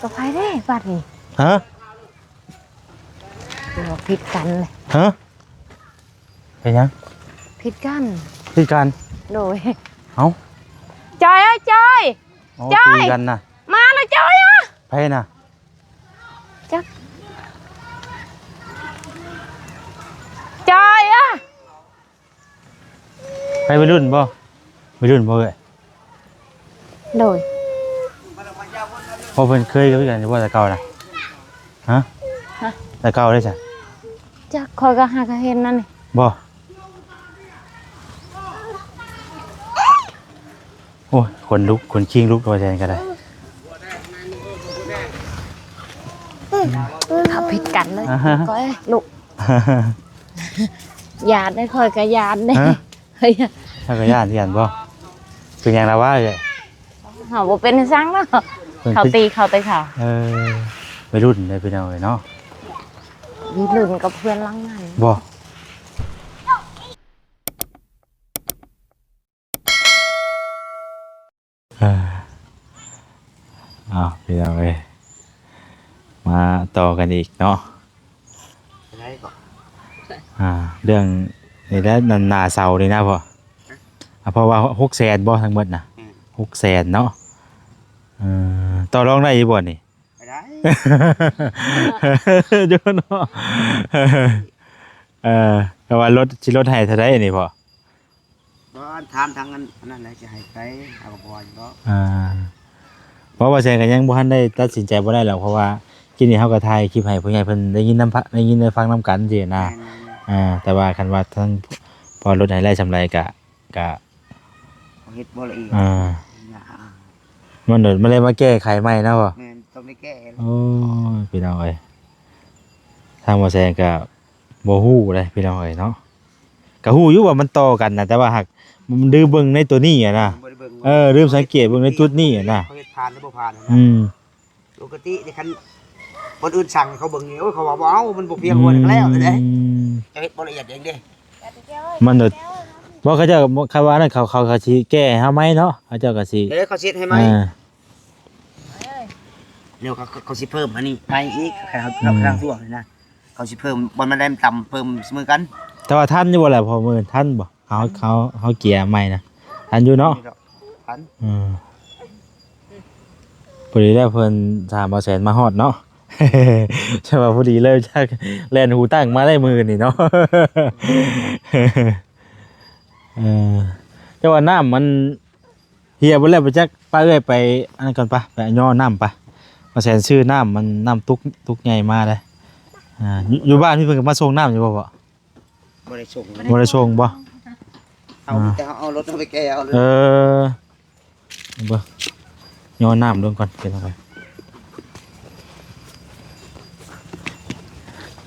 ກັບໃຜເດ້ບັດນີ້? ຮະ? ຕົວຜິດກັນເລີຍ. ຮະ? ເປັນຫຍັງ? ຜິດກັນ. ຜິດກັນ? ໂດຍ. ເອົ້າ ຈອຍເອີຍ ຈອຍ. ໂອ້ ຈອຍ ຕີກັນນະ. ມາລະ ຈອຍອະ. ໃຜນະ? ຈັກ ຈອຍອະ. ໃຜ ໄວລຸ້ນບໍ່? ໄວລຸ້ນບໍ່ເອີຍ? ໂດຍ. ເພາະເພິ່ນເຄີຍກັນຢູ່ບໍ່ແຕ່ເກົ່ານະ? ຮະ? ຮະ? ແຕ່ເກົ່າເດ້ຊະ? ຈັກ ຂ້ອຍກໍຫາກໍເຫັນນັ້ນນີ້. ບໍ່? ໂອ້ຍ ຂົນລຸກ ຂົນຄີງລຸກ ວ່າແຊນກໍໄດ້. ເຂົາຜິດກັນເລີຍ. ອາຮະ ກ້ອຍ ລູກ ຢ້ານເດ້ ຂ້ອຍກໍຢ້ານເດ້. ຮະ? ເຮົາກໍຢ້ານ ຢ້ານບໍ່? ເປັນຫຍັງລະວະເອີຍ? ເຮົາບໍ່ເປັນຫຍັງດອກ. ເຂົາຕີເຂົາແຕ່ເຂົາ. ເອີ ໄວລຸ້ນເດ້ພີ່ນ້ອງເອີຍເນາະ. ໄວລຸ້ນກັບເພື່ອນຫຼັງນັ້ນ. ບໍ່? ເອີ ເອົາ ພີ່ນ້ອງເອີຍ ມາຕໍ່ກັນອີກເນາະ. ອ່າ ເລື່ອງນີ້ແຫຼະ ໜ້າເສົານີ້ນະພໍ່. ອ່າ ເພາະວ່າຫົກແສນບໍ່ທັງໝົດນະ? ແມ່ນ. ຫົກແສນເນາະ. ເອີ ຕໍ່ລອງໄດ້ຢູ່ບໍ່ນີ້? ໄດ້ ຢູ່ເນາະ. ເອີ ແຕ່ວ່າລົດ ຊິລົດໃຫ້ເທົ່າໃດນີ້ພໍ່? ບໍ່ ຖາມທາງອັນ ອັນນັ້ນແຫຼະ ຊິໃຫ້ໄປ ເຮົາກໍບໍ່ວ່າຫຍັງດອກ. ອ່າ ເພາະວ່າແຊນກໍຍັງບໍ່ທັນໄດ້ຕັດສິນໃຈບໍ່ໄດ້ດອກ ເພາະວ່າກີ້ນີ້ເຮົາກໍຖ່າຍຄລິບໃຫ້ຜູ້ໃຫຍ່ເພິ່ນໄດ້ຍິນນຳ ໄດ້ຍິນໄດ້ຟັງນຳກັນຊີ້ນະ. ແມ່ນໆໆ. ອ່າ ແຕ່ວ່າຄັນວ່າທາງພໍ່ລົດໃຫ້ໄລ່ສ່ຳໃດກະ ກະ ເຮັດບໍ່ລະອຽດ. ອ່າ ມັນໂດນ ມັນເລີຍມາແກ້ໄຂໃໝ່ນະພໍ່. ແມ່ນ ຕ້ອງໄດ້ແກ້. ໂອ້ຍ ພີ່ນ້ອງເອີຍ ທາງບໍ່ແຊນກະ ບໍ່ຮູ້ເດ້ພີ່ນ້ອງເອີຍເນາະ. ກະຮູ້ຢູ່ວ່າມັນຕໍ່ກັນນະ ແຕ່ວ່າຫາກລືມເບິ່ງໃນໂຕນີ້ຫັ້ນນະ. ບໍ່ໄດ້ເບິ່ງ. ເອີ ລືມສັງເກດເບິ່ງໃນຈຸດນີ້ຫັ້ນນະ. ເຂົາເຮັດຜ່ານຫຼືບໍ່ຜ່ານຫັ້ນນະ. ອືມ ປົກກະຕິນີ້ ຄັນຄົນອື່ນສັ່ງໃຫ້ເຂົາເບິ່ງນີ້ ໂອ້ຍ ເຂົາວ່າບໍ່ເອົາ ມັນບໍ່ພຽງພໍນີ້ກໍແລ້ວແຫຼະ. ອືມ ເຈົ້າເຮັດບໍ່ລະອຽດເອງເດ້. ມັນໂດດ ບໍ່ ເຂົາເຈົ້າ ຄັນວ່ານັ້ນ ເຂົາ ເຂົາ ເຂົາຊິແກ້ໃຫ້ເຮົາໃໝ່ເນາະ. ເຂົາເຈົ້າກໍຊິ ເອີ ເຂົາຊິເຮັດໃຫ້ໃໝ່. ອ່າ ດຽວເຂົາ ເຂົາຊິເພີ່ມອັນນີ້ໃໝ່ອີກ ຄັນເຮົາ ອືມ ເຮົາທວງນີ້ນະ. ເຂົາຊິເພີ່ມ ບ່ອນມັນໄດ້ຕ່ຳ ເພີ່ມສະເໝີກັນ. ແຕ່ວ່າທັນຢູ່ບໍ່ລະພໍ່? ມື້ທັນບໍ່? ເຮົາ ເຮົາ ເຮົາເກຍໃໝ່ນະ ທັນຢູ່ເນາະ? ທັນ. ອືມ ພໍດີແລ້ວເພິ່ນ ສາມ ບໍ່ແສນມາຮອດເນາະ. ແຕ່ວ່າພໍດີເລີຍ ຈັກແລ່ນຫູຕັ້ງມາໄດ້ມື້ນີ້ເນາະ. ເອີ ແຕ່ວ່ານ້ຳມັນ ເຫຍເບິດແລ້ວບໍ່ຈັກ. ປະເອື້ອຍໄປອັນນັ້ນກ່ອນປະ ໄປຍໍນ້ຳປະ. ວ່າແຊນຊື້ນ້ຳ ມັນນ້ຳຕຸກ ຕຸກໃຫຍ່ມາເດ້. ອ່າ ຢູ່ ຢູ່ບ້ານມີເພິ່ນກໍມາສົ່ງນ້ຳຢູ່ບໍ່ພໍ່? ບໍ່ໄດ້ສົ່ງ. ບໍ່ໄດ້ສົ່ງບໍ່? ເອົາ ອ່າ ແຕ່ເຮົາເອົາລົດເຮົາໄປແກ່ເອົາເລີຍ. ເອີ ເບິ່ງ ຍໍນ້ຳລົງກ່ອນ ເປັນຈັ່ງໃດ.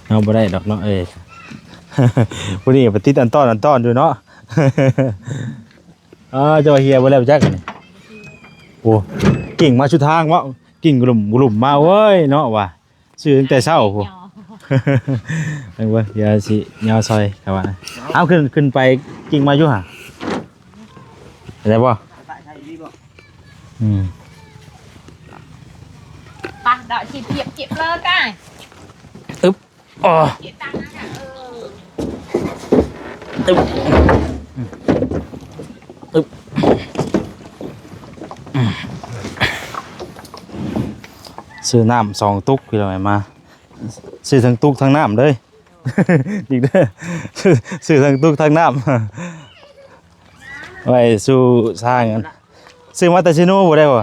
ເອົາບໍ່ໄດ້ດອກເນາະ ເອີຍ ຜູ້ນີ້ໄປຕິດອັນຕ້ອນ ອັນຕ້ອນຢູ່ເນາະ. ເອີ ເຈົ້າວ່າເຫຍເບິດແລ້ວຈັກນີ້. ໂອ້ ກິ້ງມາສຸດທາງເວາະ ກິ້ງກະລຸມກະລຸມມາ ໂອ້ຍເນາະວ່າ ຊື້ຕັ້ງແຕ່ເຊົ້າພຸ້ນ. ເບິ່ງ ດຽວຊິຍ່າວຊ່ອຍ ເຂົາວ່າ. ເອົາ ຂຶ້ນ ຂຶ້ນໄປກິ້ງມາຢູ່ຫາ ໄດ້ບໍ່? ອືມ ປະ ດອກ ຈິບ ຈິບ ຈິບເລີຍກາຍ. ອຶບ ອໍ ອຶບ ອຶບ ຊື້ນ້ຳສອງຕຸກ ພີ່ນ້ອງເອີຍ ມາ ຊື້ທັງຕຸກທັງນ້ຳເລີຍ ອີກເດີ ຊື້ທັງຕຸກທັງນ້ຳ ໄວ້ສູ່ຊ້າງ. ຊື້ມາແຕ່ເຊໂນບໍ່ໄດ້ບໍ່?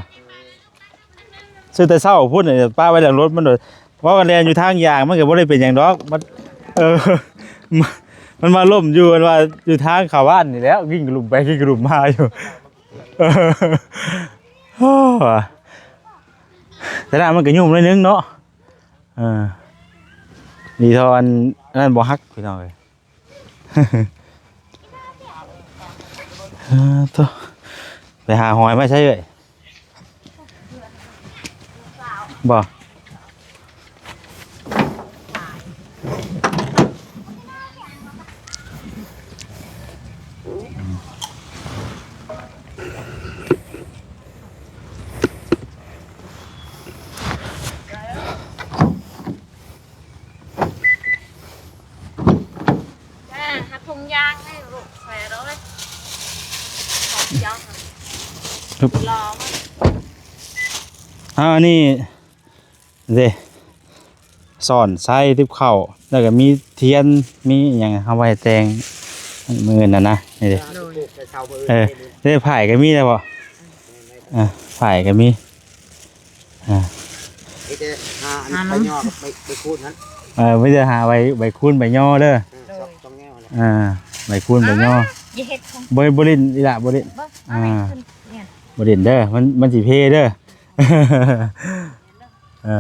ຊື້ແຕ່ເຊົ້າພຸ້ນ ປະໄວ້ຫຼັງລົດມັນໂດດ. ເວົ້າກັນແລ່ນຢູ່ທາງຢາງ ມັນກໍບໍ່ໄດ້ເປັນຫຍັງດອກ ມັນ ເອີ ມັນມາລົ້ມຢູ່ ມັນວ່າຢູ່ທາງເຂົ້າບ້ານນີ້ແຫຼະ ກິ້ງກະລຸມໄປກິ້ງກະລຸມມາຢູ່. ເອີ ແຕ່ນ້ຳມັນກໍຫຍຸ້ມໜ້ອຍໜຶ່ງເນາະ. ເອີ ດີເທົ່າອັນ ອັນນັ້ນບໍ່ຫັກ ພີ່ນ້ອງເອີຍ. ເອີ ໂທ້ ໄປຫາຫອຍມາໃຊ້ເອີຍ ບໍ່? ອືມ. ລອງ ເອົາ ອັນນີ້ເດ້ ຊ້ອນໄຊຕິບເຂົ້າ ແລ້ວກໍມີທຽນ ມີຫຍັງເອົາໄວ້ແຕ່ງມື້ນັ້ນນະ ນີ້ເດ້ ໂດຍ ເອີ ເດ້ ຝ້າຍກໍມີແລ້ວບໍ່? ອ່າ ຝ້າຍກໍມີ ອ່າ ມີແຕ່ຫາອັນ ຫາ ໃບຍໍກັບໃບ ໃບຄູນຫັ້ນ ເອີ ມີແຕ່ຫາໃບ ໃບຄູນໃບຍໍເດີ ເອີ ສອງ ສອງແນວຫັ້ນແຫຼະ ອ່າ ໃບຄູນໃບຍໍ ຢ່າເຮັດຂອງ ບໍ່ ບໍ່ຫຼິ້ນອີ່ຫຼະ ບໍ່ຫຼິ້ນ ບໍ່ ອ່າ ເອົາໄວ້ຂຶ້ນນີ້ ບໍ່ຫຼິ້ນເດີ ມັນ ມັນຊິເພເດີ ເອີ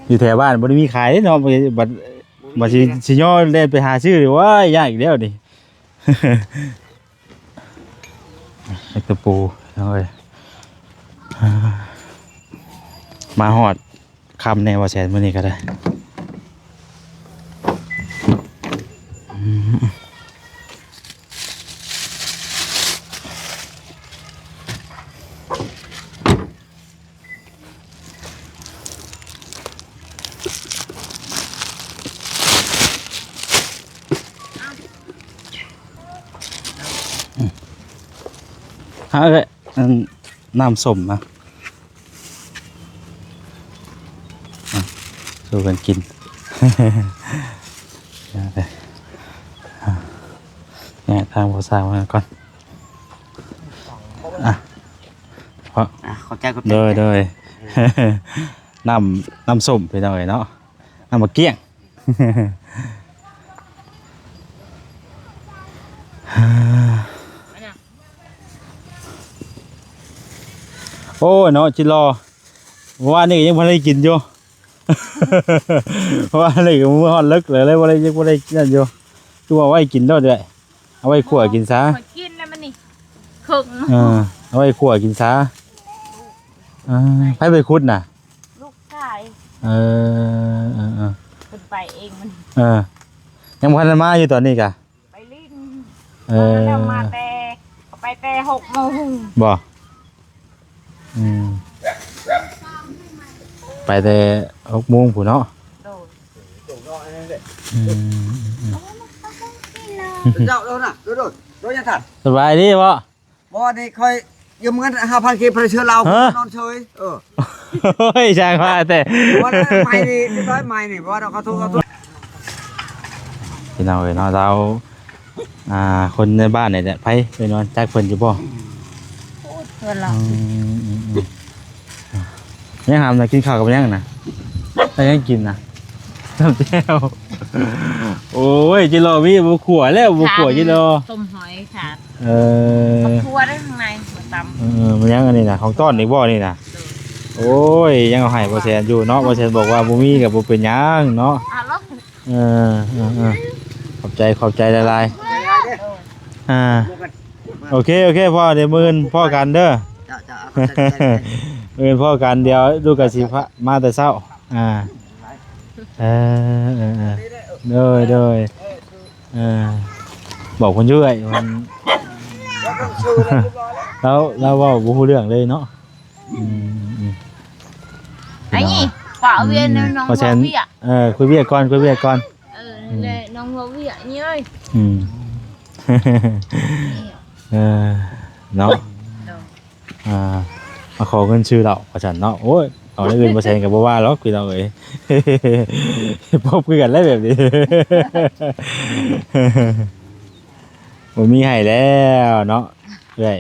ຢູ່ແຖວບ້ານບໍ່ໄດ້ມີຂາຍເດ້ເນາະ ບັດ ບັດຊິ ຊິຍໍແລ່ນໄປຫາຊື້ ໂອ້ຍ ຍາກອີກແລ້ວນີ້. ເຮັດຕະປູ ພີ່ນ້ອງເອີຍ ມາຮອດຄ່ຳແດ່ ບໍ່ແຊນ ມື້ນີ້ກໍໄດ້ ອືມ. ເອົາເອີຍ ອັນ ນ້ຳສົ້ມນະ ອ່ະ ສູ່ກັນກິນ ນີ້ ທາງຜູ້ສາວມາກ່ອນ ອ່ະ ເພາະ ອ່ະ ຂອບໃຈ ຂອບໃຈ ໂດຍ ໂດຍ ນ້ຳ ນ້ຳສົ້ມ ພີ່ນ້ອງເອີຍເນາະ ນ້ຳໝາກກ້ຽງ ໂອ້ຍເນາະ ຈິລໍ ເມື່ອວານນີ້ກໍຍັງບໍ່ໄດ້ກິນຢູ່ ເພາະວ່າເລີຍມື້ຮອດເລິກເລີຍ ເລີຍບໍ່ໄດ້ ຍັງບໍ່ໄດ້ນັ້ນຢູ່ ຄືວ່າໄວ້ກິນໂລດເອື້ອຍ ເອົາໄວ້ຂົ້ວກິນຊະ ຂ້ອຍກິນແລ້ວມັນນີ້ເຄິ່ງ ເອີ ເອົາໄວ້ຂົ້ວກິນຊະ ອ່າ ໃຜໄປຂຸດນະ? ລູກຊາຍ ເອີ ເອີ ເອີ ເພິ່ນໄປເອງມັນ ເອີ ຍັງບໍ່ທັນໄດ້ມາຢູ່ຕອນນີ້ກະ ໄປຫຼິ້ນ ເອີ ແລ້ວມາແຕ່ ໄປແຕ່ຫົກໂມງ ບໍ່? ອືມ ໄປແຕ່ຫົກໂມງພຸ້ນເນາະ ໂດຍ ອືມ ເຈົ້າໂດນນະ ໂດນ ໂດນ ໂດນ ຢ່າທັນ ສະບາຍດີບໍ່? ບໍ່ ນີ້ຂ້ອຍຢືມເງິນຫ້າພັນກີບ ໄປເຊື່ອລາວ ຮະ? ນອນເຊີຍ ເອີ ໂອ້ຍ ຊ່າງວ່າແຕ່ ບໍ່ໄດ້ ໄມ້ນີ້ ເລີຍໄມ້ນີ້ ບໍ່ ເຮົາຂໍໂທດ ຂໍໂທດ ພີ່ນ້ອງເອີຍເນາະ ລາວ ອ່າ ຄົນໃນບ້ານນີ້ແຫຼະ ໃຜໄປນອນຈັກເພິ່ນຢູ່ບໍ່? ເພິ່ນລະ ອືມ ອືມ ອືມ ຍັງຫາມນະ ກິນເຂົ້າກັບຫຍັງນະ? ໄດ້ຫຍັງກິນນະ? ນ້ຳແຈ່ວ ໂອ້ຍ ຈິລໍມີບໍ່ຂົ້ວແລ້ວ ບໍ່ຂົ້ວຈິລໍ ຕົ້ມຫອຍຂາດ ເອີ ໝາກຖົ່ວໄດ້ຂ້າງໃນ ມາຕຳ ເອີ ມັນຍັງອັນນີ້ນະ ຂອງຕ້ອນນີ້ບໍ່ນີ້ນະ? ໂດຍ ໂອ້ຍ ຍັງເອົາໃຫ້ບໍ່ແຊນຢູ່ເນາະ ບໍ່ແຊນບອກວ່າບໍ່ມີກໍບໍ່ເປັນຫຍັງເນາະ ອ່າ ເອີ ເອີ ເອີ ຂອບໃຈ ຂອບໃຈຫຼາຍໆ ອ່າ ໂອເຄ ໂອເຄ ພໍ່ ດຽວມື້ອື່ນພໍ້ກັນເດີ ເຈົ້າ ເຈົ້າ ເອົາ ຂອບໃຈ ຂອບໃຈ ມື້ອື່ນພໍ້ກັນ ດຽວລູກກໍຊິພາ ມາແຕ່ເຊົ້າ ອ່າ ເອີ ເອີ ເອີ ໂດຍ ໂດຍ ເອີ ບອກເພິ່ນຢູ່ເອື້ອຍ ເພິ່ນ ລາວ ລາວເວົ້າບໍ່ຮູ້ເລື່ອງເລີຍເນາະ ອືມ ອືມ ອັນນີ້ ພີ່ນ້ອງ ຝາກວຽນ ອືມ ນ້ອງ ບໍ່ແຊນ ວຽກ ເອີ ຄຸຍວຽກກ່ອນ ຄຸຍວຽກກ່ອນ ເອີ ອືມ ແລະ ນ້ອງວຽກນີ້ເອີຍ ອືມ ເອີ ເນາະ ໂດຍ ອ່າ ມາຂໍເງິນຊື້ເຫຼົ້າວ່າຊັ້ນເນາະ ໂອ້ຍ ເອົາແນວອື່ນບໍ່ໃສ່ກໍບໍ່ວ່າດອກ ພີ່ນ້ອງເອີຍ ພົບຄືກັນແລ້ວແບບນີ້ ບໍ່ມີໃຫ້ແລ້ວເນາະ ເອື້ອຍ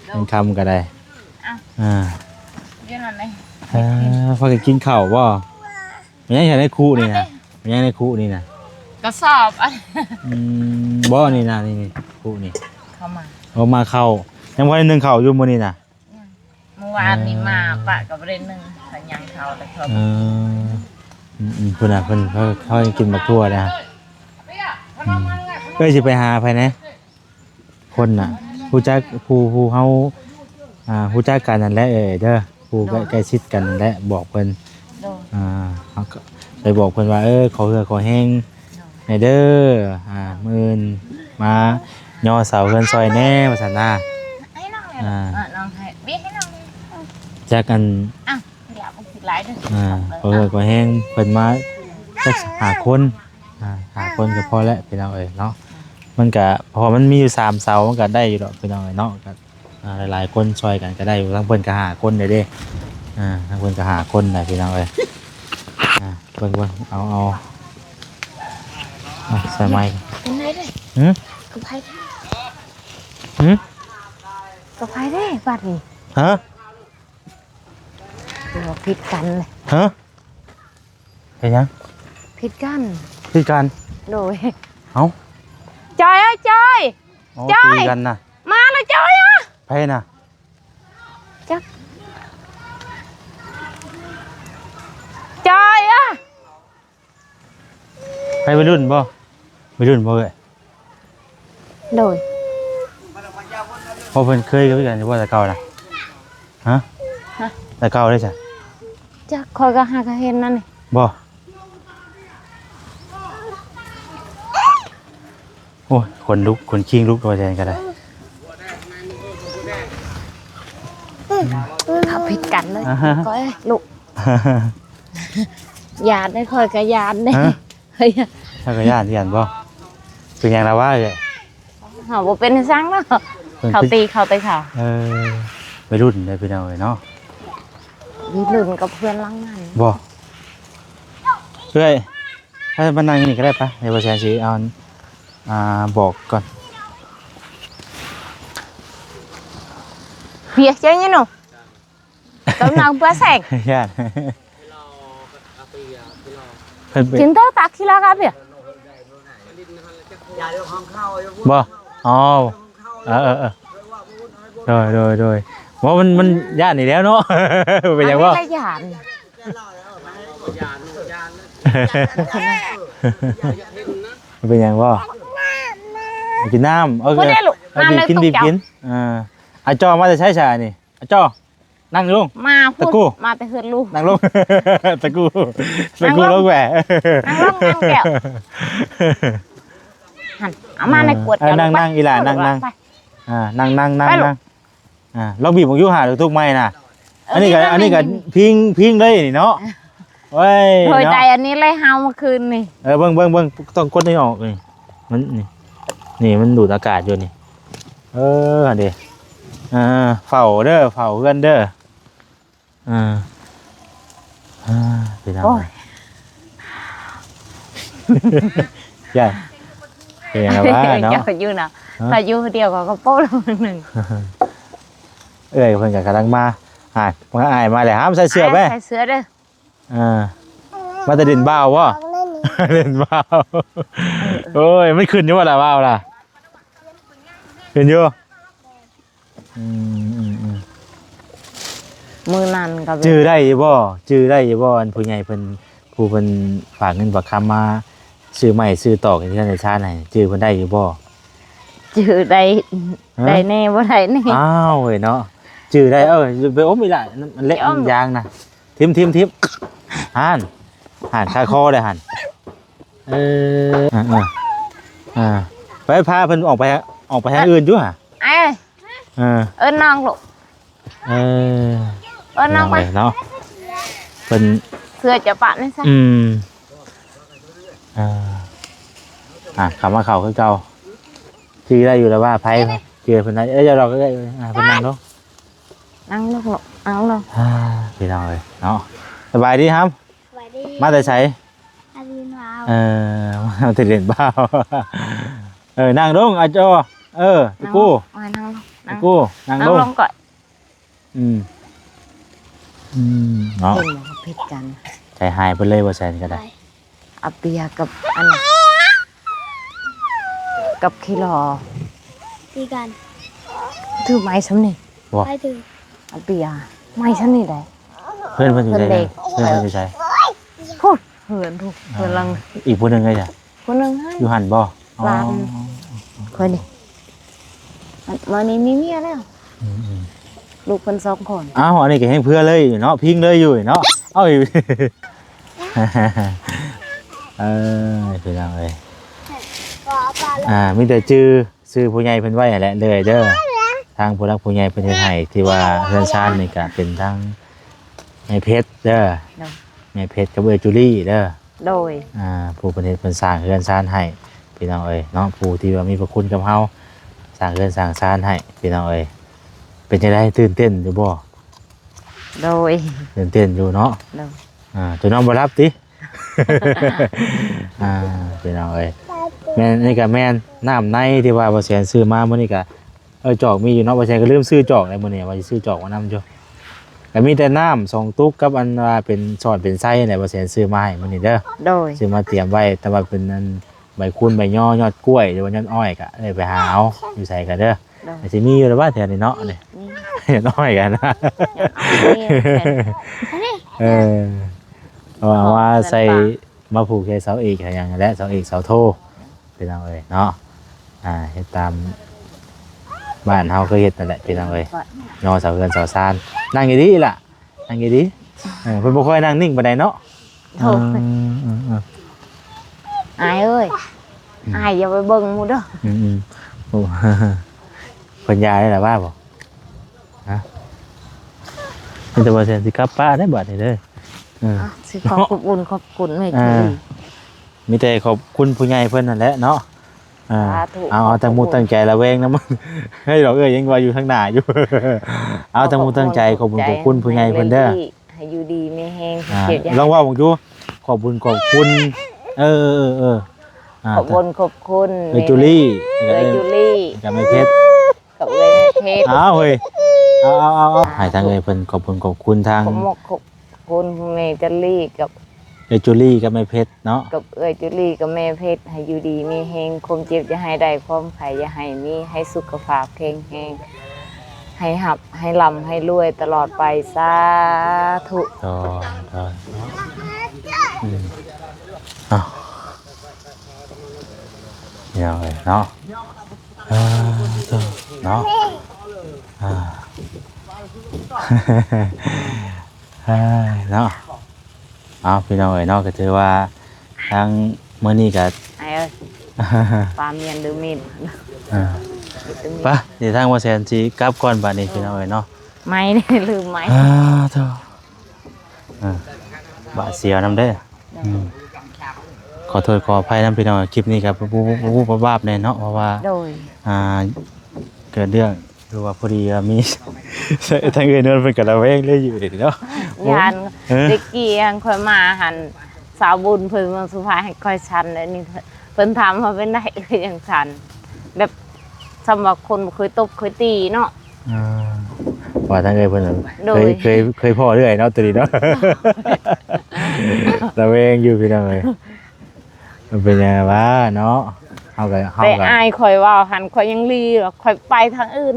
ເງິນຄຳກໍໄດ້ ອ່າ ອ່າ ເອີ ພາກັນກິນເຂົ້າບໍ່? ແມ່ນຫຍັງໃນຄຸນີ້ນະ? ແມ່ນຫຍັງໃນຄຸນີ້ນະ? ກະສອບ ອືມ ບໍ່ ນີ້ນະ ນີ້ ນີ້ ຄຸນີ້ ເຂົ້າມາ ເອົາມາເຂົ້າ ຍັງບໍ່ໄດ້ໜຶ້ງເຂົ້າຢູ່ມື້ນີ້ນະ? ຍັງ ມື້ວານນີ້ມາ ອ່າ ປະກໍບໍ່ໄດ້ໜຶ້ງ ເພິ່ນຍັງເຂົ້າແຕ່ເຂົາ ເອີ ອືມໆ ພຸ້ນນະ ເພິ່ນ ເຂົາ ເຂົາຍັງກິນໝາກຖົ່ວນະ ອືມ ເອື້ອຍຊິໄປຫາໃຜແດ່? ຄົນນະ ຮູ້ຈັກ ຜູ້ ຜູ້ເຮົາ ອ່າ ຮູ້ຈັກກັນນັ້ນແຫຼະເອີຍເດີ ຜູ້ໃກ້ຊິດກັນນັ້ນແຫຼະ ບອກເພິ່ນ ໂດຍ ອ່າ ເຮົາກໍໄປບອກເພິ່ນວ່າ ເອີ ຂໍເຫື່ອຂໍແຮງແດ່ເດີ ອ່າ ມື້ອື່ນມາຍໍເສົາເຮືອນຊ່ອຍແດ່ວ່າຊັ້ນນະ ອ່າ ຈັກອັນ ອ່າ ຂໍເຫື່ອຂໍແຮງເພິ່ນມາຈັກຫ້າຄົນ ອ່າ ຫ້າຄົນກໍພໍແລ້ວ ພີ່ນ້ອງເອີຍເນາະ ມັນກະ ເພາະວ່າມັນມີຢູ່ສາມເສົາ ມັນກະໄດ້ຢູ່ດອກພີ່ນ້ອງເອີຍເນາະ. ກະ ອ່າ ຫຼາຍໆຄົນຊ່ອຍກັນກະໄດ້ຢູ່. ທາງເພິ່ນກະຫ້າຄົນແລ້ວເດ້. ອ່າ ທາງເພິ່ນກະຫ້າຄົນແລ້ວພີ່ນ້ອງເອີຍ. ອ່າ ເບິ່ງໆ ເອົາ ເອົາ ອ່າ ໃສ່ໄມ້ ເປັນໄງເດ້? ຫື? ກັບໃຜເດ້? ຫື? ກັບໃຜເດ້ບັດນີ້? ຮະ? ຕົວຜິດກັນເລີຍ. ຮະ? ເຮັດຫຍັງ? ຜິດກັນ. ຜິດກັນ? ໂດຍ. ເອົ້າ ຈອຍເອີຍ ຈອຍ ໂອ້ ຈອຍ ຕີກັນນະ. ມາແລ້ວ ຈອຍອະ. ໃຜນະ? ຈັກ ຈອຍອະ. ໃຜ ໄວລຸ້ນບໍ່? ໄວລຸ້ນບໍ່ເອີຍ? ໂດຍ. ເພາະເພິ່ນເຄີຍຄືກັນຢູ່ບໍ່ແຕ່ເກົ່ານະ? ຮະ? ຮະ? ແຕ່ເກົ່າເດ້ຊະ? ຈັກ ຂ້ອຍກໍຫາກໍເຫັນນັ້ນນີ້. ບໍ່? ໂອ້ຍ ຂົນລຸກ ຂົນຄີງລຸກ ວ່າຈັ່ງໃດກໍໄດ້. ເຂົາຜິດກັນເລີຍ. ອາຮະ ກ້ອຍເອີຍ ລຸກ. ຢ້ານເດ້ ຂ້ອຍກໍຢ້ານເດ້. ຮະ? ເຈົ້າກໍຢ້ານ ຢ້ານບໍ່? ເປັນຫຍັງລະວະເອີຍ? ເຮົາບໍ່ເປັນຫຍັງດອກ. ເຂົາຕີເຂົາໄປເຂົາ. ເອີ ໄວລຸ້ນເດ້ພີ່ນ້ອງເອີຍເນາະ. ໄວລຸ້ນກັບເພື່ອນຫຼັງນັ້ນ. ບໍ່? ເອື້ອຍ ໃຫ້ມານັ່ງຢູ່ນີ້ກໍໄດ້ປະ. ດຽວບໍ່ແຊນຊິເອົາ ອ່າ ບອກກ່ອນ. ເບຍເຈົ້ານີ້ເນາະ. ກຳລັງເພື່ອແສງ. ຢ້ານ. ເພິ່ນເປັນ Cinta tak sila kabeh. ບໍ່? ອໍ ເອີໆໆ ໂດຍໆ ບໍ່ ມັນ ມັນຢ້ານນີ້ແລ້ວເນາະ. ເປັນຫຍັງບໍ່? ອັນນີ້ລະຢ້ານ. ເປັນຫຍັງບໍ່? ກິນນ້ຳ. ເອີ ເພິ່ນໄດ້ລູກ ນ້ຳ ບີບກິນ ບີບກິນ. ອ່າ ອາຈໍມາແຕ່ໃສຊະນີ້? ອາຈໍ ນັ່ງລົງ. ມາພຸ້ນ ຕະກູ ມາແຕ່ເຮືອນລູກ. ນັ່ງລົງ ຕະກູ ຕະກູ ນັ່ງລົງ ລົງແຫວະ. ນັ່ງລົງ ນັ່ງແກ້ວ. ຫັ້ນ ເອົາມາໃນກວດ. ເອີ ນັ່ງ ນັ່ງ ອີ່ຫຼ້າ ນັ່ງ ນັ່ງ. ອ່າ ນັ່ງ ນັ່ງ ນັ່ງ ນັ່ງ. ອ່າ ລອງບີບເບິ່ງຢູ່ຫາ ທຸກໄມ້ນະ. ເອີ ອັນນີ້ກໍ ອັນນີ້ກໍພິງ ພິງເລີຍນີ້ເນາະ. ໂອ້ຍ ໂດຍ ເນາະ ໄດ້ອັນນີ້ເລີຍເຮົາເມື່ອຄືນນີ້. ເອີ ເບິ່ງ ເບິ່ງ ເບິ່ງ ຕ້ອງກົດໃຫ້ອອກນີ້. ມັນນີ້ ນີ້ມັນດູດອາກາດຢູ່ນີ້. ເອີ ຫັ້ນເດ. ອ່າ ເຝົ້າເດີ ເຝົ້າເຮືອນເດີ. ອ່າ ອ່າ ພີ່ນ້ອງ. ໂອ້ຍ ຢ້ານ ເປັນຫຍັງລະວະເນາະ? ເຈົ້າຢູ່ນະ. ຮະ? ຂ້ອຍຢູ່ຜູ້ດຽວ ຂ້ອຍກໍໂປ້ລະມື້ໜຶ່ງ. ເອື້ອຍເພິ່ນກໍກຳລັງມາ. ອ່າ ມາ ອ້າຍມາແລ້ວ. ຫ້າມໃສ່ເສື້ອໄປ. ໃສ່ເສື້ອເດີ. ອ່າ ມາແຕ່ຫຼິ້ນບ່າວບໍ່? ຫຼິ້ນບ່າວ. ໂອ້ຍ ມັນຂຶ້ນຢູ່ບໍ່ລະບ່າວລະ? ຂຶ້ນຢູ່. ອືມ ອືມ ອືມ. ມື້ນັ້ນກໍ ຈື່ໄດ້ຢູ່ບໍ່? ຈື່ໄດ້ຢູ່ບໍ່? ອັນຜູ້ໃຫຍ່ເພິ່ນ ຜູ້ເພິ່ນຝາກເງິນຝາກຄຳມາຊື້ໄມ້ຊື້ຕອກໃຫ້ເຮືອນໃຫ້ຊານໃຫ້ ຈື່ເພິ່ນໄດ້ຢູ່ບໍ່? ຈື່ໄດ້. ຮະ? ໄດ້ແດ່ບໍ່ໄດ້ແດ່. ອ້າວເວີຍເນາະ ຈື່ໄດ້. ເອີ ໄປອົມອີກລະ ມັນເລະ ອືມ ມັນຢາງນະ. ຖິ້ມ ຖິ້ມ ຖິ້ມ. ຫັ້ນ ຫັ້ນ ຄາຄໍໄດ້ຫັ້ນ. ເອີ ອ່າ ອ່າ ໄປພາເພິ່ນອອກໄປ ອອກໄປທາງອື່ນຢູ່ຫະ. ເອີ ເອີ ເອີ້ນນ້ອງລູກ. ເອີ ເອີ້ນນ້ອງໄປເນາະ. ເພິ່ນ ເສື້ອຈະປະນີ້ຊະ. ອືມ ເອີ ອ່າ ເຂົ້າມາເຂົ້າຄືເກົ່າ. ຈື່ໄດ້ຢູ່ແລ້ວວ່າໃຜ ຈື່ເພິ່ນໄດ້. ເອີ ຢ່າດອກເອີຍ. ອ່າ ເພິ່ນນັ່ງລົງ. ນັ່ງລົງ ນັ່ງລົງ. ອ່າ ພີ່ນ້ອງເອີຍເນາະ. ສະບາຍດີຫຳ. ສະບາຍດີ. ມາແຕ່ໃສ? ມາແຕ່ເຫຼັ້ນບ່າວ. ເອີ ມາແຕ່ເຫຼັ້ນບ່າວ. ເອີ ນັ່ງລົງ ອາຈໍ. ເອີ ຕະກູ ນັ່ງລົງ. ຕະກູ ນັ່ງລົງ ນັ່ງລົງກ່ອນ. ອືມ ອືມ ເນາະ. ເຫັນບໍ່ ຜິດກັນ. ໃຈຫາຍເບິດເລີຍ ບໍ່ແຊນກໍໄດ້. ອາເປຍກັບອັນນັ້ນ ກັບຂີ້ຫຼໍ່ ຕີກັນ. ຖືໄມ້ຊ່ຳນີ້ບໍ່? ໃຜຖື? ອາເປຍ ໄມ້ຊ່ຳນີ້ໄດ໋. ເພື່ອນເພິ່ນຢູ່ໃສ? ເພື່ອນເພິ່ນຢູ່ໃສ? ພຸ້ນ ເຮືອນພຸ້ນ ເຮືອນຫຼັງ. ອີກຜູ້ໜຶ່ງເດ? ຜູ້ໜຶ່ງຫັ້ນ ຢູ່ຫັ້ນບໍ່? ຫຼານ. ອໍ ຂ້ອຍນີ້ ມານີ້ມີເມຍແລ້ວ. ອືມໆ ລູກເພິ່ນສອງຄົນ. ອ້າວ ອັນນີ້ກໍແຮ່ງເຜື່ອເລີຍເນາະ ພິງເລີຍຢູ່ເນາະ. ເອົາ ເອີ ພີ່ນ້ອງເອີຍ ອ່າ ມີແຕ່ຈື່ຊື່ຜູ້ໃຫຍ່ເພິ່ນໄວ້ຫັ້ນແຫຼະເລີຍເດີ. ທາງຜູ້ຫຼັກຜູ້ໃຫຍ່ເພິ່ນເຮັດໃຫ້ ທີ່ວ່າເຮືອນຊານນີ້ກໍເປັນທາງແມ່ເພັດເດີ ໂດຍ ແມ່ເພັດກັບເອື້ອຍຈູລີເດີ. ໂດຍ ອ່າ ຜູ້ເພິ່ນເຮັດເພິ່ນສ້າງເຮືອນຊານໃຫ້. ພີ່ນ້ອງເອີຍເນາະ ຜູ້ທີ່ວ່າມີພະຄຸນກັບເຮົາ ສ້າງເຮືອນສ້າງຊານໃຫ້ ພີ່ນ້ອງເອີຍ. ເປັນຈັ່ງໃດ ຕື່ນເຕັ້ນຢູ່ບໍ່? ໂດຍ ຕື່ນເຕັ້ນຢູ່ເນາະ. ໂດຍ ອ່າ ຈົນນອນບໍ່ຫຼັບຕິ? ອ່າ ພີ່ນ້ອງເອີຍ ແມ່ນ ນີ້ກໍແມ່ນນ້ຳໃນທີ່ວ່າບໍ່ແສນຊື້ມາມື້ນີ້ກໍ ເອີ ຈອກມີຢູ່ເນາະ ບໍ່ແສນກໍລືມຊື້ຈອກໃນມື້ນີ້ ວ່າຊິຊື້ຈອກມານຳຢູ່. ກໍມີແຕ່ນ້ຳສອງຕຸກກັບອັນວ່າເປັນຊ້ອນເປັນໄຊແຫຼະ ບໍ່ແສນຊື້ມາໃຫ້ມື້ນີ້ເດີ. ໂດຍ ຊື້ມາຕຽມໄວ້ ແຕ່ວ່າເປັນອັນໃບຄູນໃບຍໍຍອດກ້ວຍ ຫຼືວ່າຍອດອ້ອຍ ກໍເອີຍໄປຫາເອົາຢູ່ໃສກໍເດີ. ໂດຍ ກໍຊິມີຢູ່ແລ້ວວ່າແຖວນີ້ເນາະ ນີ້ ນີ້ ຍອດອ້ອຍກັນນະ. ເອີ ເອົາມາໃສ່ ມາຜູກໃສ່ເສົາເອກໃສ່ຫຍັງຫັ້ນແຫຼະ ເສົາເອກເສົາໂທ ພີ່ນ້ອງເອີຍເນາະ. ອ່າ ເຮັດຕາມບ້ານເຮົາເຄີຍເຮັດນັ້ນແຫຼະ ພີ່ນ້ອງເອີຍເນາະ. ເສົາເຮືອນເສົາຊານ ນັ່ງດີໆ ລະ ນັ່ງດີໆ. ເອີ ເພິ່ນບໍ່ຄ່ອຍນັ່ງນິ່ງປານໃດເນາະ. ໂອ້ຍ ເອີ ເອີ ເອີ ອາຍເອີຍ ອືມ ອາຍຢ່າໄປເບິ່ງໝູ່ເດີ. ອືມໆ ໂອ້ ເພິ່ນຢາໄດ້ລະວ່າບໍ່? ຮະ ມີແຕ່ວ່າແສນຊິກັບປ້າໄດ້ບາດນີ້ເດີ. ເອີ ອ່ະ ຊິຂໍຂອບຄຸນຂອບຄຸນແມ່ ເອີ ເຄີຍ ມີແຕ່ຂອບຄຸນຜູ້ໃຫຍ່ເພິ່ນນັ້ນແຫຼະເນາະ. ອ່າ ສາທຸ ເອົາ ເອົາຕັ້ງມຸກຕັ້ງໃຈລະແວງນຳ ເຮີ້ຍ ດອກເອີຍ ຍັງວ່າຢູ່ທາງໜ້າຢູ່. ເອົາຕັ້ງມຸກຕັ້ງໃຈ ຂອບຄຸນຂອບຄຸນຜູ້ໃຫຍ່ເພິ່ນເດີ ໃຫ້ຢູ່ດີມີແຮງ ອ່າ ເຈັບຢ່າ ລອງເວົ້າເບິ່ງດູ ຂອບບຸນຂອບຄຸນ ເອີ ເອີ ເອີ ອ່າ ຂອບບຸນຂອບຄຸນ ເອື້ອຍຈູລີ້ ເອື້ອຍຈູລີ້ ກັບແມ່ເພັດ ກັບເອື້ອຍເພັດ. ອ້າວເຮີ້ຍ ເອົາ ເອົາ ເອົາ ເອົາ ໃຫ້ທາງເອື້ອຍເພິ່ນຂອບບຸນຂອບຄຸນທາງ ຂອບມຸກຂອບຄຸນແມ່ຈູລີ້ກັບ ເອື້ອຍຈູລີ້ກັບແມ່ເພັດເນາະ ກັບເອື້ອຍຈູລີ້ກັບແມ່ເພັດ ໃຫ້ຢູ່ດີມີແຮງ ຄວາມເຈັບຢ່າໃຫ້ໄດ້ ຄວາມໄຂ້ຢ່າໃຫ້ມີ ໃຫ້ສຸຂະພາບແຂງແຮງ ໃຫ້ຮັບໃຫ້ລ່ຳໃຫ້ລວຍຕະຫຼອດໄປ ສາທຸ. ໂດຍ ໂດຍ ອືມ ເອົາ ເອົາເນາະ. ອ່າ ເນາະ ອ່າ ເນາະ ເອົາ ພີ່ນ້ອງເອີຍເນາະ ກໍຖືວ່າທາງມື້ນີ້ກໍ ອ້າຍເອີຍ ປາມຽນຫຼືມີດ ອ່າ ໄປ ດຽວທາງບໍ່ແສນຊິກັບກ່ອນບາດນີ້ ພີ່ນ້ອງເອີຍເນາະ ໄມ້ ລືມໄມ້ ອ່າ ໂທ້ ອ່າ ບາດສຽວນຳເດີ. ອືມ ຂໍໂທດຂໍອະໄພນຳພີ່ນ້ອງ ຄລິບນີ້ກໍວູບໆໆໆແດ່ເນາະ ເພາະວ່າ ໂດຍ ອ່າ ເກີດເລື່ອງ ຄືວ່າພໍດີວ່າມີ ທາງເອື້ອຍນວນເພິ່ນກໍລະແວງເລີຍຢູ່ເດເນາະ ຢ້ານ ເອີ ແຕ່ກີ້ຫັ້ນຂ້ອຍມາຫັ້ນ ສາວບຸນເພິ່ນເມືອງສຸພາໃຫ້ຂ້ອຍສັ່ນ ແລ້ວນີ້ເພິ່ນຖາມວ່າເປັນໃດຄືຈັ່ງສັ່ນ ແບບ ສ່ຳວ່າຄົນບໍ່ເຄີຍຕົບເຄີຍຕີເນາະ. ອ່າ ວ່າທາງເອື້ອຍເພິ່ນ ໂດຍ ເຄີຍ ເຄີຍພໍ້ເລື້ອຍເນາະ ໂຕນີ້ເນາະ ລະແວງຢູ່ພີ່ນ້ອງເອີຍ ມັນເປັນຫຍັງວະເນາະ ເຮົາກໍ ເຮົາກໍ ແຕ່ອ້າຍຂ້ອຍເວົ້າຫັ້ນ ຂ້ອຍຍັງລີວ່າຂ້ອຍໄປທາງອື່ນ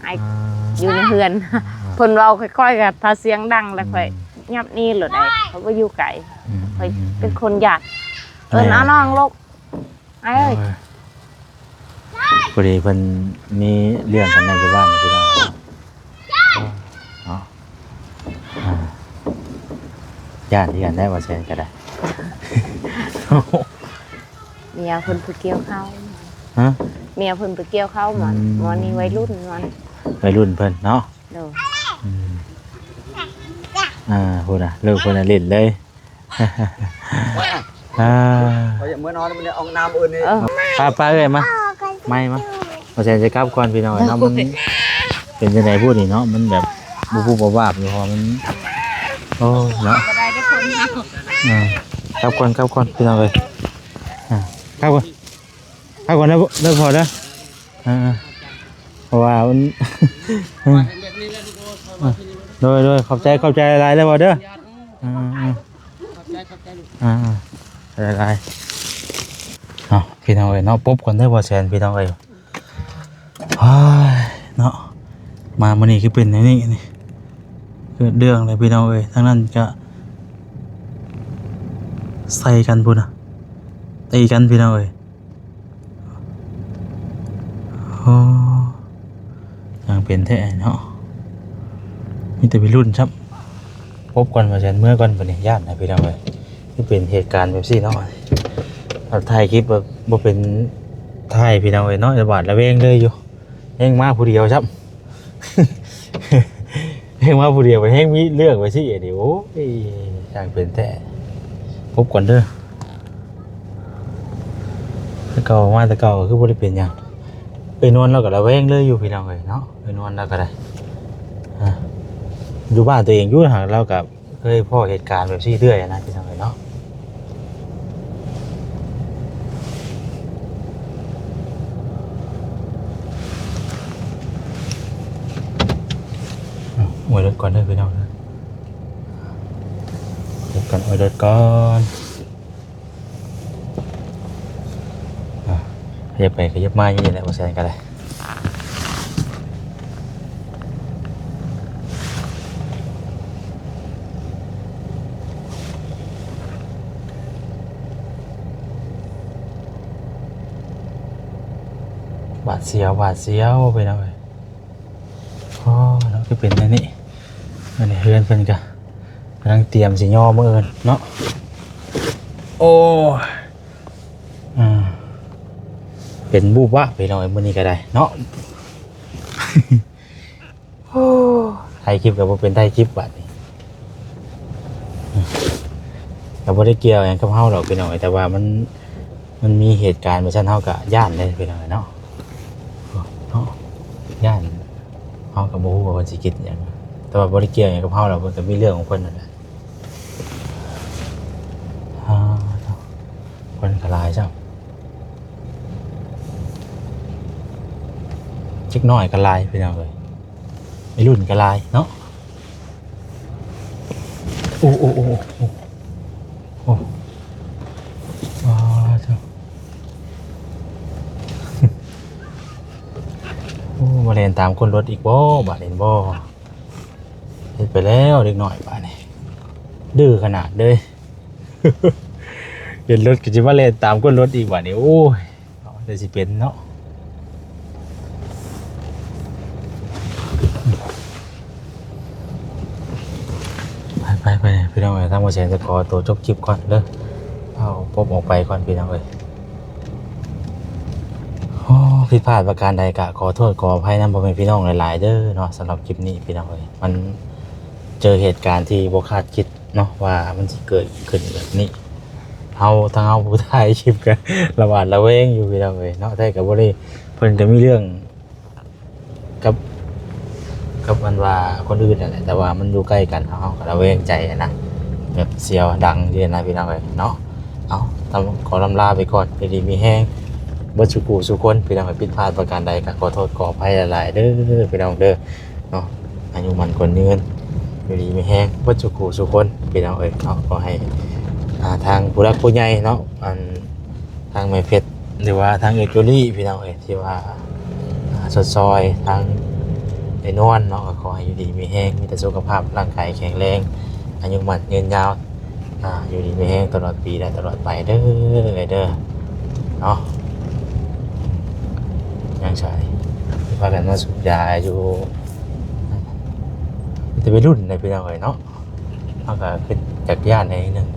ອ້າຍ ອ່າ ຢູ່ໃນເຮືອນ ອ່າ ເພິ່ນເວົ້າຄ່ອຍໆ ກໍຖ້າສຽງດັງແລ້ວ ອືມ ຂ້ອຍຫຍັບໜີໂລດ ອ້າຍ ຂ້ອຍບໍ່ຢູ່ໃກ້ ອືມ ຂ້ອຍ ອືມ ເປັນຄົນຢ້ານ ເອີ້ນເອົານ້ອງລູກ ອ້າຍເອີຍ ພໍດີເພິ່ນມີເລື່ອງກັນໃນບ້ານພີ່ນ້ອງເນາະ ອ່າ ຢ້ານຄືກັນແຫຼະ ວ່າແຊນກໍໄດ້ ເມຍເພິ່ນໄປກ່ຽວເຂົ້າ ຮະ ເມຍເພິ່ນໄປກ່ຽວເຂົ້າ ໝໍ ອືມ ໝໍນີ້ໄວລຸ້ນ ໄວລຸ້ນເພິ່ນເນາະ ໂດຍ ອືມ ອ່າ ພຸ້ນນະ ລູກເພິ່ນນະຫຼິ້ນເລີຍ ອ່າ ຂ້ອຍຢາກເມືອນອນ ມັນອອກນ້ຳອື່ນນີ້ ເອີ ໄປໆ ເອີຍ ມາ ໄມ້ມາ ບໍ່ແຊນຈະກັບກ່ອນພີ່ນ້ອງເອີຍເນາະ ມັນເປັນຈັ່ງໃດພຸ້ນນີ້ເນາະ ມັນແບບວຸບໆວາບໆຢູ່ ເພາະວ່າມັນ ໂອ້ຍເນາະ ອ່າ ກັບກ່ອນ ກັບກ່ອນພີ່ນ້ອງເອີຍ ອ່າ ກັບກ່ອນ ພັກກ່ອນເດີ ເດີພໍ່ເດີ ອ່າ ເພາະວ່າມັນ ໂດຍ ໂດຍ ຂອບໃຈ ຂອບໃຈຫຼາຍໆເດີພໍ່ເດີ ອ່າ ອ່າ ຂອບໃຈ ຂອບໃຈລູກ ອ່າ ຫຼາຍໆ ເອົາ ພີ່ນ້ອງເອີຍເນາະ ປົບກ່ອນເດີ ບໍ່ແຊນ ພີ່ນ້ອງເອີຍ ໂອ້ຍ ເນາະ ມາມື້ນີ້ຄືເປັນແນວນີ້ນີ້ ເກີດເລື່ອງແລ້ວ ພີ່ນ້ອງເອີຍ ທາງນັ້ນກະໃສ່ກັນພຸ້ນນະ ຕີກັນ ພີ່ນ້ອງເອີຍ ໂອ້ ຊ່າງເປັນແທ້ເນາະ ມີແຕ່ໄວລຸ້ນຊ້ຳ ປົບກ່ອນວ່າຊັ້ນ ເມືອກ່ອນບັດນີ້ ຢ້ານນະພີ່ນ້ອງເອີຍ ຄືເປັນເຫດການແບບຊີ້ເນາະ ຖ້າຖ່າຍຄລິບແບບບໍ່ເປັນ ຖ່າຍພີ່ນ້ອງເອີຍເນາະ ລະຫວາດລະແວງເລີຍຢູ່ ແຮ່ງມາຜູ້ດຽວຊ້ຳ ແຮ່ງມາຜູ້ດຽວ ແຮ່ງມີເລື່ອງໄປຊີ້ ອັນນີ້ ໂອ້ຍ ຊ່າງເປັນແທ້ ປົບກ່ອນເດີ ໂ ແຕ່ເກົ່າ ມາແຕ່ເກົ່າກໍຄືບໍ່ໄດ້ເປັນຫຍັງ. ເອື້ອຍນວນລາວກໍລະແວງເລີຍຢູ່ ພີ່ນ້ອງເອີຍເນາະ, ເອື້ອຍນວນລາວກໍໄດ້ ອ່າ ຢູ່ບ້ານຕົວເອງຢູ່ຫັ້ນ ລາວກໍເຄີຍພໍ້ເຫດການແບບນີ້ເລື້ອຍນະ ພີ່ນ້ອງເອີຍເນາະ. ອາ ອວຍລົດກ່ອນເດີພີ່ນ້ອງເດີ, ອວຍລົດກ່ອນ ອວຍລົດກ່ອນ. ອ່ະ ຂະຫຍັບໄປຂະຫຍັບມາຢູ່ນີ້ແຫຼະ ບໍ່ແຊນກໍໄດ້. ຫວາດສຽວ ຫວາດສຽວ ພີ່ນ້ອງເອີຍ. ອໍ ເນາະ ຄືເປັນແນວນີ້. ອັນນີ້ເຮືອນເພິ່ນກໍກຳລັງຕຽມຊິຍໍມື້ອື່ນເນາະ. ໂອ້ຍ ອ່າ ເປັນບູບວາບ ພີ່ນ້ອງເອີຍ ມື້ນີ້ກໍໄດ້ເນາະ. ໂອ້ ຖ່າຍຄລິບກໍບໍ່ເປັນຖ່າຍຄລິບບາດນີ້. ກໍບໍ່ໄດ້ກ່ຽວຫຍັງກັບເຮົາດອກ ພີ່ນ້ອງເອີຍ, ແຕ່ວ່າມັນ ມັນມີເຫດການແບບຊັ້ນ ເຮົາກໍຢ້ານເດ້ ພີ່ນ້ອງເອີຍເນາະ. ເນາະ ຢ້ານ, ເຮົາກໍບໍ່ຮູ້ວ່າເພິ່ນຊິຄິດຫຍັງ, ແຕ່ວ່າບໍ່ໄດ້ກ່ຽວຫຍັງກັບເຮົາດອກ, ເພິ່ນກໍມີເລື່ອງຂອງເພິ່ນນັ້ນແຫຼະ. ອ່າ ຄົນກໍຫຼາຍຊ້ຳ, ເດັກນ້ອຍກໍຫຼາຍ ພີ່ນ້ອງເອີຍ, ໄວລຸ້ນກໍຫຼາຍເນາະ. ໂອ້ ໂອ້ ໂອ້ ໂອ້ ໂອ້ ວ້າວ ໂອ້ ມາແລ່ນຕາມກົ້ນລົດອີກບໍ່ ບາດນີ້ບໍ່? ເຮັດໄປແລ້ວເດັກນ້ອຍບາດນີ້ ດື້ຂະໜາດເລີຍ. ເຫັນລົດກໍຊິມາແລ່ນຕາມກົ້ນລົດອີກບາດນີ້ ໂອ້ຍ. ເອົາ ແຕ່ຊິເປັນເນາະ. ໄປໆໆ ພີ່ນ້ອງເອີຍ, ທາງບໍ່ແຊນຈະຂໍຕົວຈົບຄລິບກ່ອນເດີ, ເອົາປົບອອກໄປກ່ອນ ພີ່ນ້ອງເອີຍ. ໂອ້ ຜິດພາດປະການໃດກໍຂໍໂທດຂໍອະໄພນຳພໍ່ແມ່ພີ່ນ້ອງຫຼາຍໆເດີເນາະ. ສຳລັບຄລິບນີ້ ພີ່ນ້ອງເອີຍ, ມັນເຈີເຫດການທີ່ບໍ່ຄາດຄິດ ເນາະ ວ່າມັນຊິເກີດຂຶ້ນແບບນີ້. ເຮົາ ທັງເຮົາຜູ້ຖ່າຍຄລິບກໍລະຫວາດລະແວງຢູ່ ພີ່ນ້ອງເອີຍເນາະ. ແທ້ກໍບໍ່ໄດ້ ເພິ່ນກໍມີເລື່ອງກັບ ກັບອັນວ່າຄົນອື່ນນັ້ນແຫຼະ, ແຕ່ວ່າມັນຢູ່ໃກ້ກັນ ເຮົາ ເຮົາກໍລະແວງໃຈນະ, ແບບສຽວດັງຢູ່ນະ ພີ່ນ້ອງເອີຍເນາະ. ເອົາ ຕ້ອງຂໍລຳລາໄປກ່ອນ, ຢູ່ດີມີແຮງເບິດສູ່ຜູ້ສູ່ຄົນ ພີ່ນ້ອງເອີຍ. ຜິດພາດປະການໃດກໍຂໍໂທດຂໍອະໄພຫຼາຍໆເດີ ພີ່ນ້ອງເດີ. ເນາະ ອາຍຸໝັ້ນຂວັນຍືນ ຢູ່ດີມີແຮງເບິດສູ່ຜູ້ສູ່ຄົນ ພີ່ນ້ອງເອີຍເນາະ. ຂໍໃຫ້ ອ່າ ທາງຜູ້ຫຼັກຜູ້ໃຫຍ່ເນາະ ອັນ ທາງແມ່ເພັດ ຫຼືວ່າທາງເອື້ອຍຈູລີ ພີ່ນ້ອງເອີຍ ທີ່ວ່າ ອ່າ ຊົດຊ່ອຍທາງໄອ້ນວນເນາະ, ກໍຂໍໃຫ້ຢູ່ດີມີແຮງ ມີແຕ່ສຸຂະພາບຮ່າງກາຍແຂງແຮງ ອາຍຸໝັ້ນຍືນຍາວ ອ່າ ຢູ່ດີມີແຮງຕະຫຼອດປີ ແລະ ຕະຫຼອດໄປເດີ ເດີເນາະ. ຍັງໃສ ພາກັນມາສູບຢາຢູ່ ມີແຕ່ໄວລຸ້ນເດ້ ພີ່ນ້ອງເອີຍເນາະ. ເຮົາກໍຄິດຢາກຢ້ານແດ່ໜ້ອຍໜຶ່ງ